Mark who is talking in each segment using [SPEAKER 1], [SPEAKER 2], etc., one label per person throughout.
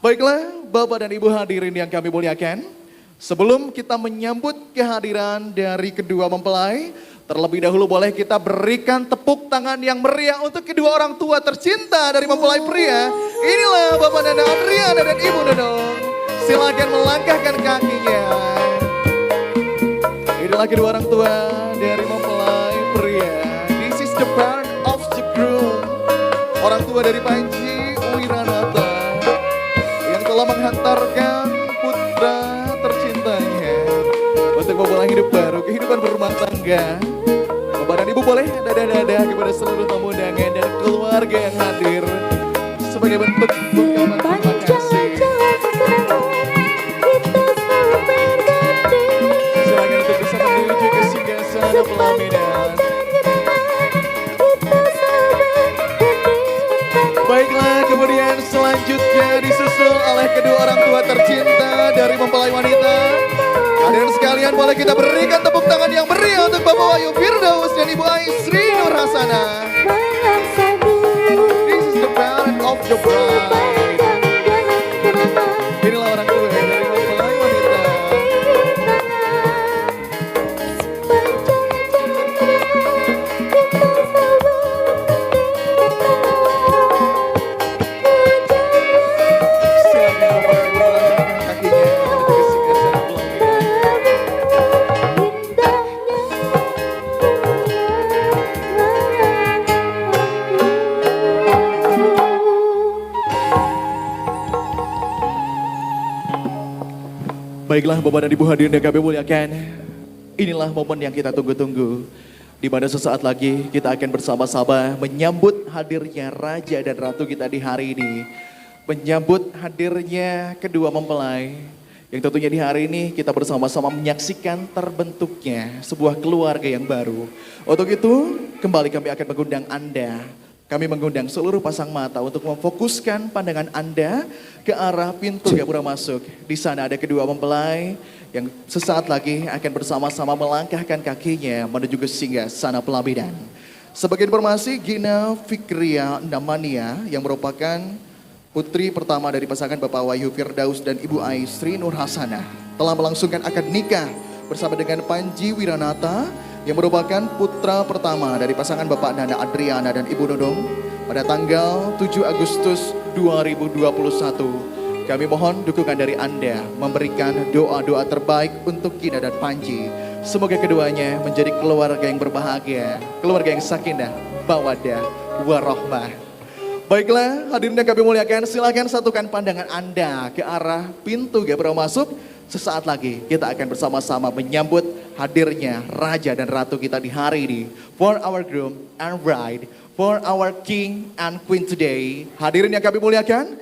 [SPEAKER 1] Baiklah, Bapak dan Ibu hadirin yang kami muliakan, sebelum kita menyambut kehadiran dari kedua mempelai, terlebih dahulu boleh kita berikan tepuk tangan yang meriah untuk kedua orang tua tercinta dari mempelai pria. Inilah Bapak Nana Adriana dan Ibu Nunung. Silakan melangkahkan kakinya. Inilah kedua orang tua dari mempelai pria. This is the parent of the groom. Orang tua dari Panji Wiranata yang telah menghantarkan putra tercintanya untuk memulai hidup baru, kehidupan berumah tangga. Bapak dan Ibu boleh dadah-dadah kepada seluruh tamu undangan dan keluarga yang hadir sebagai bentuk ungkapan terima kasih. Silakan untuk bisa menuju ke singgasana pelaminan. Baiklah, kemudian selanjutnya disusul oleh kedua orang tua tercinta dari mempelai wanita. Hadirin sekalian, boleh kita berikan tepuk tangan yang meriah untuk Bapak Wahyu Firdaus dan Ibu Aisri Nur Hasanah. This is the parent of the bride. Inilah orang tua dari mempelai wanita. Silakan Bapak Ibu melangkahkan kakinya menuju ke singgasana pelaminan. Baiklah, Bapak dan Ibu hadirin yang kami muliakan. Inilah momen yang kita tunggu-tunggu. Di mana sesaat lagi kita akan bersama-sama menyambut hadirnya raja dan ratu kita di hari ini. Menyambut hadirnya kedua mempelai. Yang tentunya di hari ini kita bersama-sama menyaksikan terbentuknya sebuah keluarga yang baru. Untuk itu, kembali kami akan mengundang Anda. Kami mengundang seluruh pasang mata untuk memfokuskan pandangan Anda ke arah pintu gapura masuk. Di sana ada kedua mempelai yang sesaat lagi akan bersama-sama melangkahkan kakinya menuju ke singgasana pelaminan. Sebagai informasi, Gina Fikria Namania yang merupakan putri pertama dari pasangan Bapak Wahyu Firdaus dan Ibu Aisri Nur Hasanah telah melangsungkan akad nikah bersama dengan Panji Wiranata yang merupakan putra pertama dari pasangan Bapak Nana Adriana dan Ibu Nunung pada tanggal 7 Agustus 2021. Kami mohon dukungan dari Anda memberikan doa-doa terbaik untuk Gina dan Panji. Semoga keduanya menjadi keluarga yang berbahagia, keluarga yang sakinah, mawadah, warahmah. Baiklah, hadirin yang kami muliakan, silakan satukan pandangan Anda ke arah pintu gapura masuk. Sesaat lagi kita akan bersama-sama menyambut hadirnya raja dan ratu kita di hari ini. For our groom and bride, for our king and queen today. Hadirin yang kami muliakan,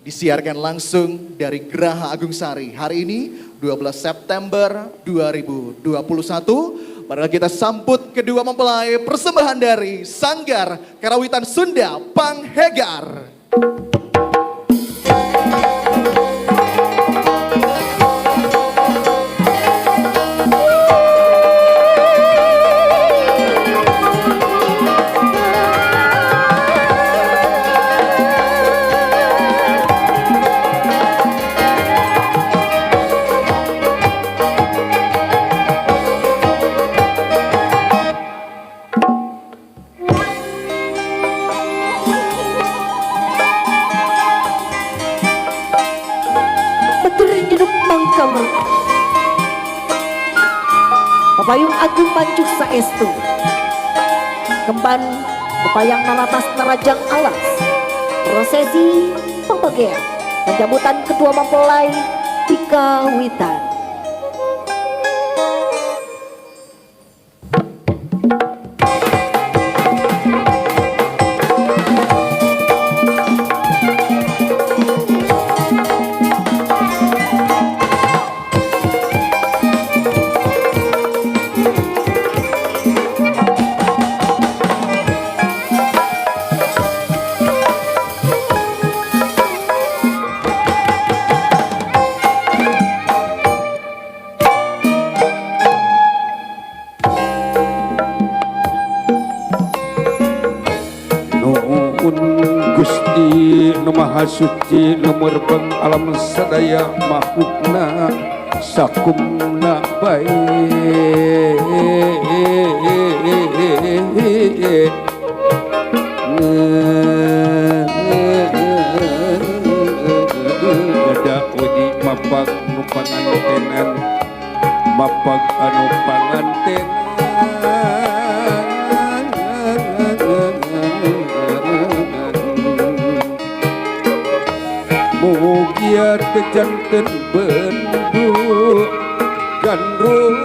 [SPEAKER 1] disiarkan langsung dari Graha Agung Sari hari ini, 12 September 2021. Marilah kita sambut kedua mempelai, persembahan dari Sanggar Karawitan Sunda Panghegar.
[SPEAKER 2] Betur jeduk mangkamer. Pepayung agung mancuk saestu. Kemban pepayang naratas narajang alas. Prosesi pembagian penyambutan kedua mempelai dikawitan.
[SPEAKER 3] Maha Suci nu murbeng alam sadaya makhlukna sakumna bae. Da uji mapag nu pangantenan, mapag anu pangantenan. Mugia teu janten bendu gandrung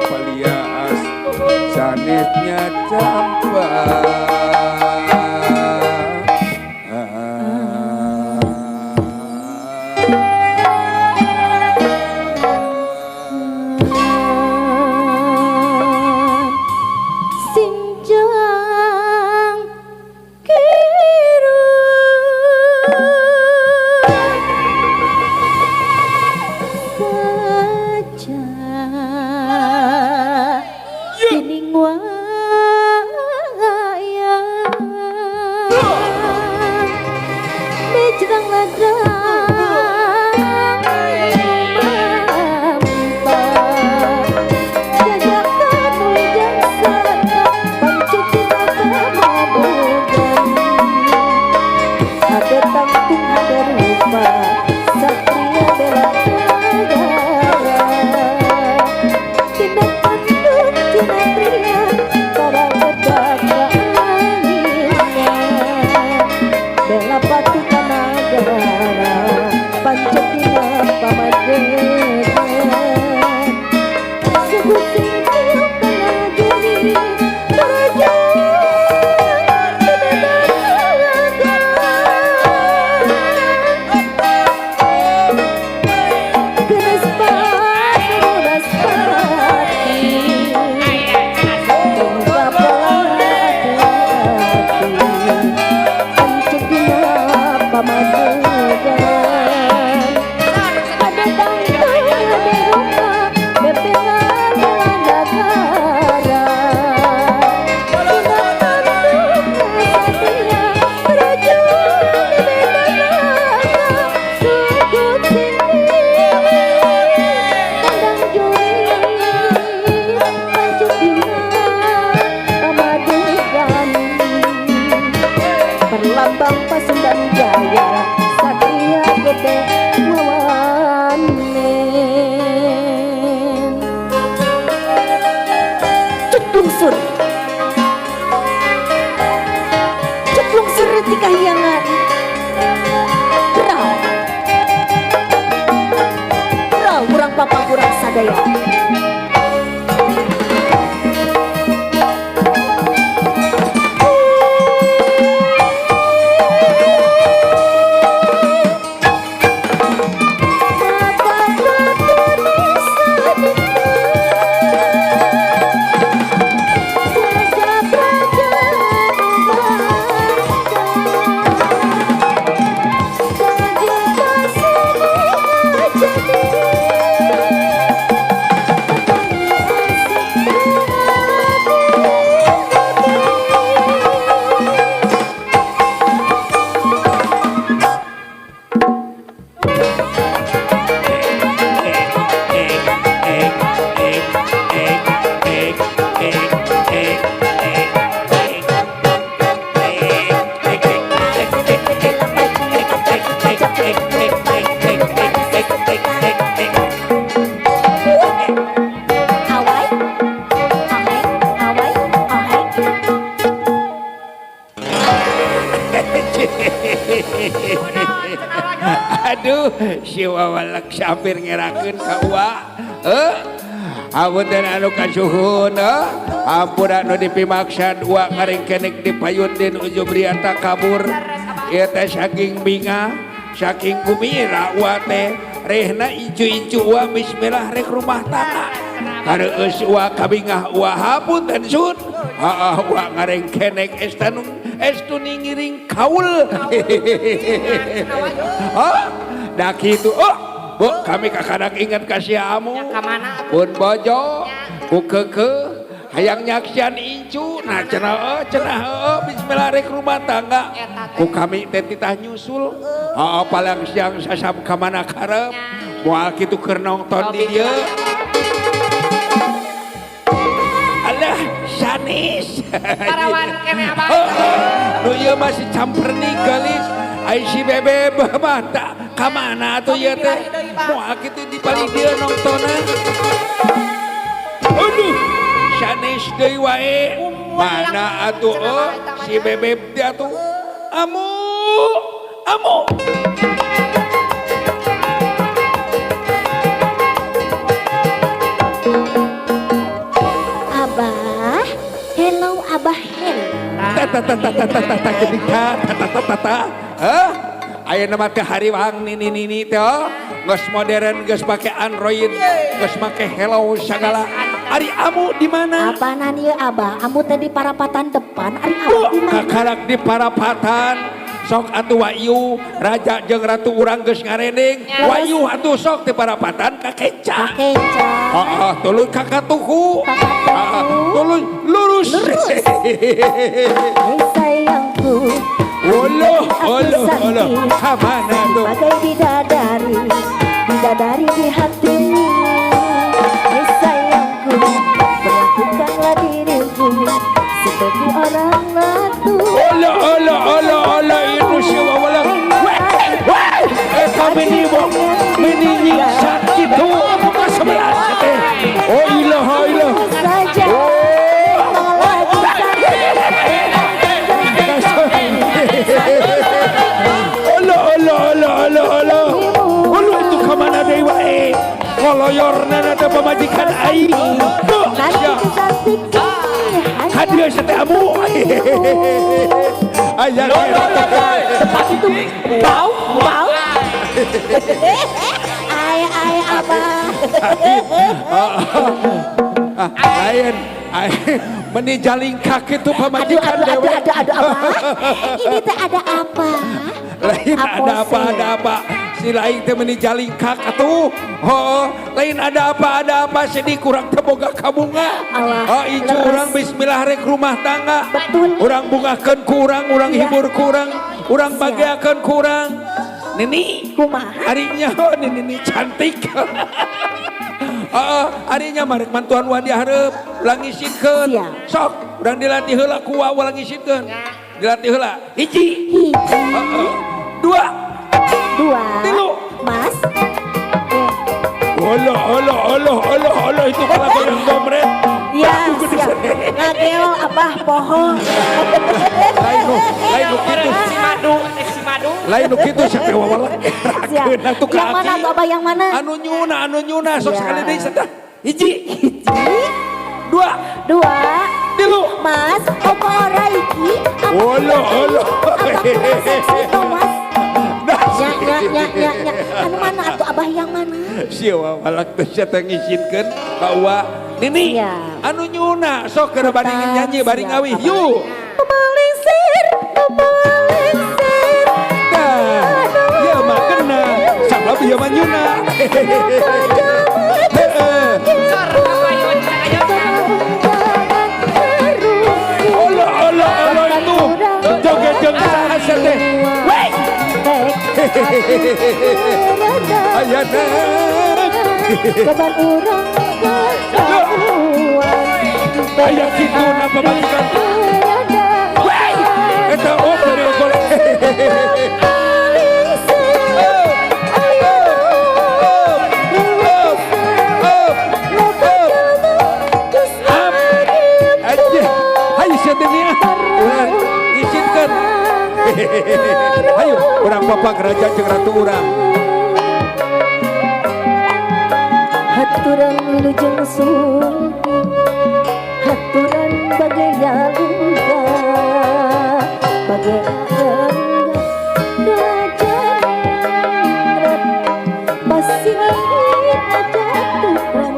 [SPEAKER 3] palias sanesnya campa.
[SPEAKER 2] Sinjang kiru saja dening wayang mejrang ladrang lumampah jajakan wijaksana pancutina pamadegan hade tangtung hade rupa satria bela negara tina tanduk tina pria para petaka angina bela pati kanagara pancutina pamadegan suhu sing tiup kana juri kerajaan ada tangtung ada rupa bebela bela negara tina tanduk satria kerajaan beda suku tinggi kandang juri pancutina pamadegan perlambang Pasundan Jaya satria gede wawanen. Cut lungsur, cut lungsur ti kahyangan. Rau rau kurang papa kurang sadaya. Awai, ahai, awai, ahai.
[SPEAKER 3] Aduh, si wawalak hampir ngerakeun ka uwa. Hapunten anu kasuhun, hampura anu dipimaksad uwa ngaringkenek di payun din ujub riata kabur. Ieu teh saking bingah, saking gumira uwa teh. Rehna incu-incu uwa bismillah rek rumah tangga. Kareueus uwa kabingah uwa hapunten sun. Heeh, uwa ngaringkenek estanung estu ngiring kaul. Hah? Da kitu. Oh, Bu, kami kakadang ingat kasih amu.
[SPEAKER 4] Ya, ka mana atuh?
[SPEAKER 3] Pun bojo, ku keukeuh hayang nyaksian incu. Nah cenah heueuh, cenah heueuh, bismillah rek rumah tangga.
[SPEAKER 4] Eta teh.
[SPEAKER 3] Ku kami teh titah nyusul. Heeh, palang siang sasam ka mana karep.
[SPEAKER 4] Nya.
[SPEAKER 3] Moal kitu keur nongton di dieu. Alah, sanes.
[SPEAKER 4] Parawan kene abah.
[SPEAKER 3] Nu ieu mah si camperni geulis. Ai si bebe mah tak ka mana atuh ieu teh? Moal kitu di palih dieu nongtonan. Aduh, sanes deui wae. Mana atuh oh, si bebeb teh atuh. Amu, amu.
[SPEAKER 2] Abah, hello Abah hello.
[SPEAKER 3] Ta ta ta ta ta ta ta ta geuning ta ta ta ta ta ta. Hah? Ayeuna mah teh hariwang nini nini teh oh. Geus modern, geus make Android, geus make hello sagala. Ari amu di mana?
[SPEAKER 2] Abanan ieu Abah, amu teh di parapatan depan, ari Abah di mana?
[SPEAKER 3] Kakarak di parapatan. Sok atuh wayu, raja jeung ratu urang geus ngarendeng. Wayu atuh sok di parapatan ka kenca.
[SPEAKER 2] Ka kenca.
[SPEAKER 3] Heeh, tuluy ka katuhu.
[SPEAKER 2] Ka katuhu.
[SPEAKER 3] Heeh, tuluy lurus.
[SPEAKER 2] Lurus. Hai sayangku.
[SPEAKER 3] Oloh,
[SPEAKER 2] Aku
[SPEAKER 3] oloh, oloh.
[SPEAKER 2] sakit.
[SPEAKER 3] Ka mana tuh?
[SPEAKER 2] Bagai bidadari, bidadari di hatimu. Hai sayangku, perlakukanlah dirimu seperti orang ratu.
[SPEAKER 3] Oloh, oloh, oloh, oloh, itu si wawalang. Weh, weh, kami ni meni nyiksa kitu ka sebelah teh. Oh ilah, ilah.
[SPEAKER 2] Saja.
[SPEAKER 3] Oh. Oloh, oloh, oloh, oloh, oloh. Oloh itu ka mana deui wae? Koloyorna teh pamajikan aing. Tuh,
[SPEAKER 2] Nanti
[SPEAKER 3] sia.
[SPEAKER 2] cantik ini hanya
[SPEAKER 3] Hadiah sate amu. Aya
[SPEAKER 2] Tepat itu. Bau, bau. Ay, ay, Abah.
[SPEAKER 3] Lain, meni jalingkak itu
[SPEAKER 2] Aduh,
[SPEAKER 3] pamajikan
[SPEAKER 2] aduh, aduh,
[SPEAKER 3] dewe.
[SPEAKER 2] aduh, aduh, Abah. Ini teh ada apa?
[SPEAKER 3] Lain ada apa, ada apa. Si lain teh meni jalingkak atuh. Oh, lain ada apa, ada apa. Sedih kurang teh boga kabunga.
[SPEAKER 2] Alah,
[SPEAKER 3] Oh, incu
[SPEAKER 2] leres.
[SPEAKER 3] urang bismillah rek rumah tangga.
[SPEAKER 2] Betul.
[SPEAKER 3] Urang bungahkeun ku urang, urang
[SPEAKER 2] Iya.
[SPEAKER 3] hibur ku urang, urang
[SPEAKER 2] Siap.
[SPEAKER 3] bagiakeun ku urang. Nini,
[SPEAKER 2] Kumaha?
[SPEAKER 3] arinya oh, nini cantik. Heeh, arinya marek mantuan wa dihareup, ulang ngisikeun.
[SPEAKER 2] Siap.
[SPEAKER 3] Sok, urang dilatih heula ku wa ulang ngisikeun. Dilatih heula. Hiji,
[SPEAKER 2] Hiji,
[SPEAKER 3] heeh. Dua,
[SPEAKER 2] dua,
[SPEAKER 3] Tilu.
[SPEAKER 2] Mas.
[SPEAKER 3] Oloh, oloh, oloh, oloh, oloh itu kalau goyang gomret.
[SPEAKER 2] Ya, siap. Ngagel Abah pohon.
[SPEAKER 3] Lain nu, lain nu kitu.
[SPEAKER 4] Si madu, teh si madu.
[SPEAKER 3] Lain nu kitu siapa wawalah.
[SPEAKER 2] Siap.
[SPEAKER 3] Atuh ka
[SPEAKER 2] Yang mana
[SPEAKER 3] aki.
[SPEAKER 2] tuh Abah yang mana?
[SPEAKER 3] Anu nyuna, anu nyuna sok
[SPEAKER 2] Siap.
[SPEAKER 3] sekali deui satah. Hiji,
[SPEAKER 2] Hiji,
[SPEAKER 3] dua,
[SPEAKER 2] dua,
[SPEAKER 3] tilu.
[SPEAKER 2] Mas, apa ora iki? Apa
[SPEAKER 3] Oloh, oloh.
[SPEAKER 2] Apa kurang seksi toh, Mas?
[SPEAKER 3] Nah,
[SPEAKER 2] Ya, ya, ya, ya, ya. Anu mana atuh Abah yang mana?
[SPEAKER 3] Si wawalah teh sia teh ngisinkeun ka uwa. Nini,
[SPEAKER 2] Siap.
[SPEAKER 3] anu nyuna sok keur bari nyanyi bari
[SPEAKER 2] Siap,
[SPEAKER 3] ngawih.
[SPEAKER 2] Abah.
[SPEAKER 3] Yuk.
[SPEAKER 2] Melingsir, melingsir.
[SPEAKER 3] Nah, ieu mah kena. Sabab ieu mah nyuna. Heeh.
[SPEAKER 4] Sor, kapayun, ayo.
[SPEAKER 3] Oloh, oloh, oloh itu. Joget jeung saha sia teh. Wey. Ayana.
[SPEAKER 2] Kabar urang ketahuan.
[SPEAKER 3] Aya kitu na pamajikan. Wey. Eta oh bener golek. Aja. Hayu sia teh nia. Urang ngisikeun. Hayu urang bapak raja jeung ratu urang.
[SPEAKER 2] Haturan wilujeng sumping, haturan bagaya lungga, bagaya enggak raja ningrat, masih jatuhan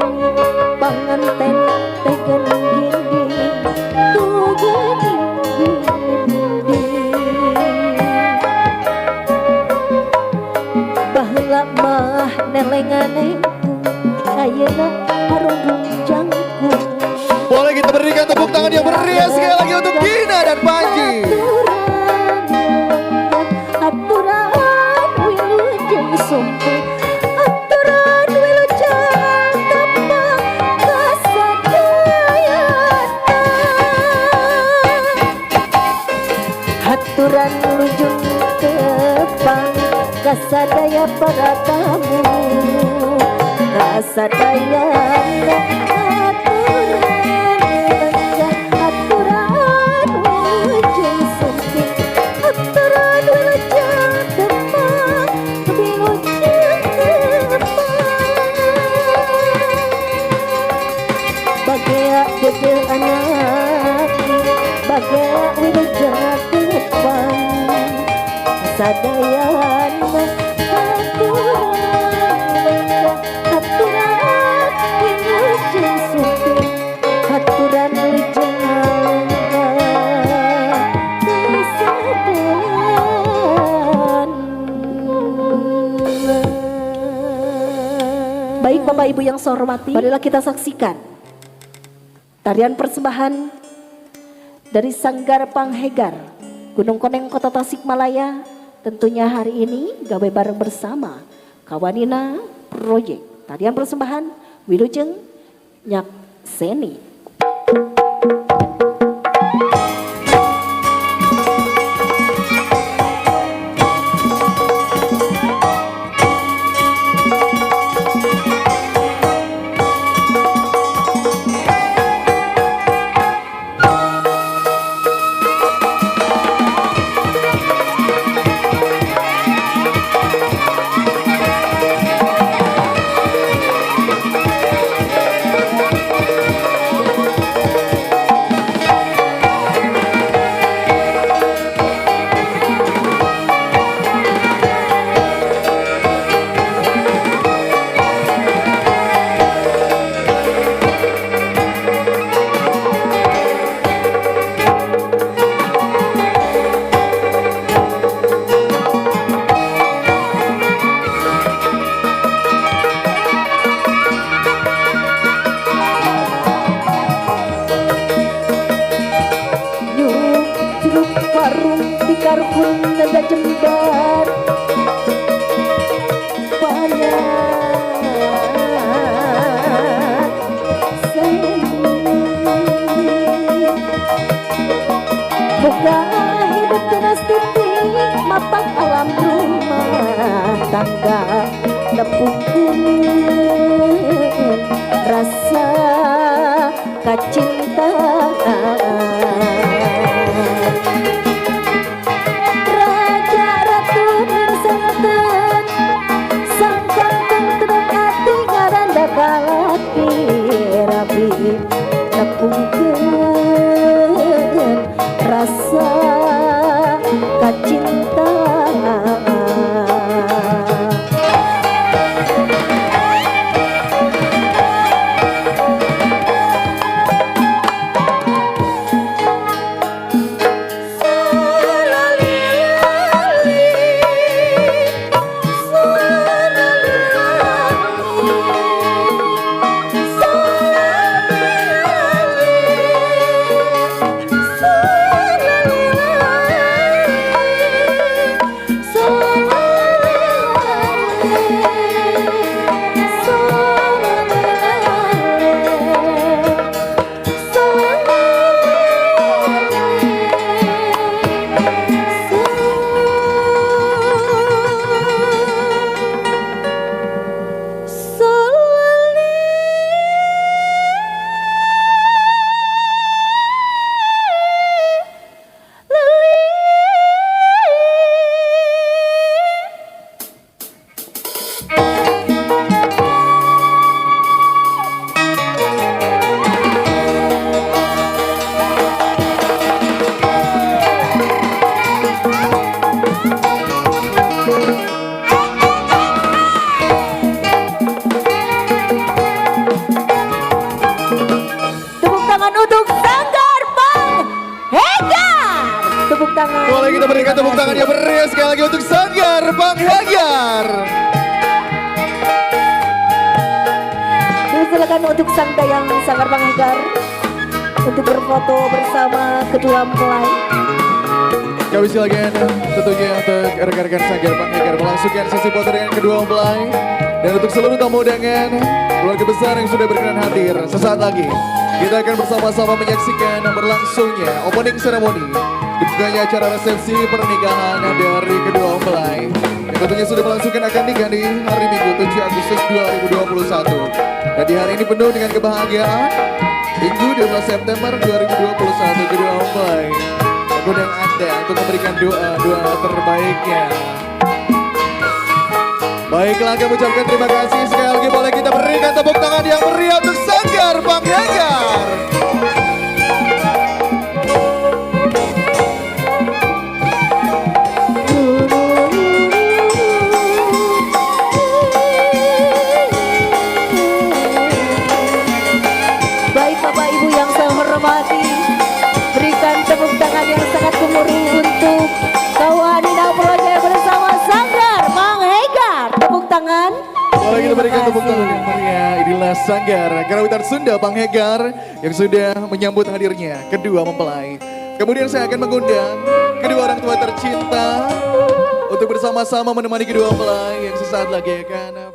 [SPEAKER 2] panganten teh gini tuh gini baheula mah neleng
[SPEAKER 1] untuk Gina dan Panji.
[SPEAKER 2] Aturan wilujeng sumping, aturan wilujeng tepang kasadayana. Aturan wilujeng tepang kasadaya para tamu, kasadayana. Aturan lenggah, aturan wilujeng sumping, aturan wilujeng tepang, wilujeng tepang. Bagea dedeh anak, bagea wilujeng tepang kasadayana. Aturan lenggah, aturan wilujeng sumping, aturan wilujeng lenggah kasadayana. Baik Bapak Ibu yang saya hormati, marilah kita saksikan tarian persembahan dari Sanggar Panghegar, Gunung Koneng, Kota Tasikmalaya. Tentunya hari ini gawe bareng bersama Kawanina Project. Tarian persembahan Wilujeng Nyakseni. Nyuk jeruk warung di karhun nenda jembar banyak seni. Boga hidup tenas titik mapak alam rumah tangga nepungkeun rasa kacintaan. Raja ratu ning santen sangkan tentrem ati ngaranda kalaki rabi nepungkeun rasa kacintaan. Tepuk tangan untuk Sanggar Panghegar. Tepuk tangan.
[SPEAKER 1] Boleh kita berikan tepuk tangan yang meriah sekali lagi untuk Sanggar Panghegar.
[SPEAKER 2] Silakan untuk sang dayang Sanggar Panghegar untuk berfoto bersama kedua mempelai.
[SPEAKER 1] Kami silakan tentunya untuk rekan-rekan Sanggar Panghegar melangsungkan sesi foto dengan kedua mempelai. Dan untuk seluruh tamu undangan, keluarga besar yang sudah berkenan hadir, sesaat lagi kita akan bersama-sama menyaksikan berlangsungnya opening ceremony dibukanya acara resepsi pernikahan dari kedua mempelai yang tentunya sudah melangsungkan akad nikah di hari Minggu 7 Agustus 2021. Dan di hari ini penuh dengan kebahagiaan, Minggu 12 September 2021, kedua mempelai mengundang Anda untuk memberikan doa-doa terbaiknya. Baiklah, kami ucapkan terima kasih sekali lagi, boleh kita berikan tepuk tangan yang meriah untuk Sanggar Panghegar.
[SPEAKER 2] Baik Bapak Ibu yang saya hormati, berikan tepuk tangan yang sangat gemuruh untuk Kawan Nina Projaya bersama Sanggar Panghegar. Tepuk tangan.
[SPEAKER 1] Boleh kita berikan
[SPEAKER 2] Terima
[SPEAKER 1] tepuk tangan
[SPEAKER 2] kasih.
[SPEAKER 1] yang meriah. Inilah Sanggar Karawitan Sunda Panghegar yang sudah menyambut hadirnya kedua mempelai. Kemudian saya akan mengundang kedua orang tua tercinta untuk bersama-sama menemani kedua mempelai yang sesaat lagi akan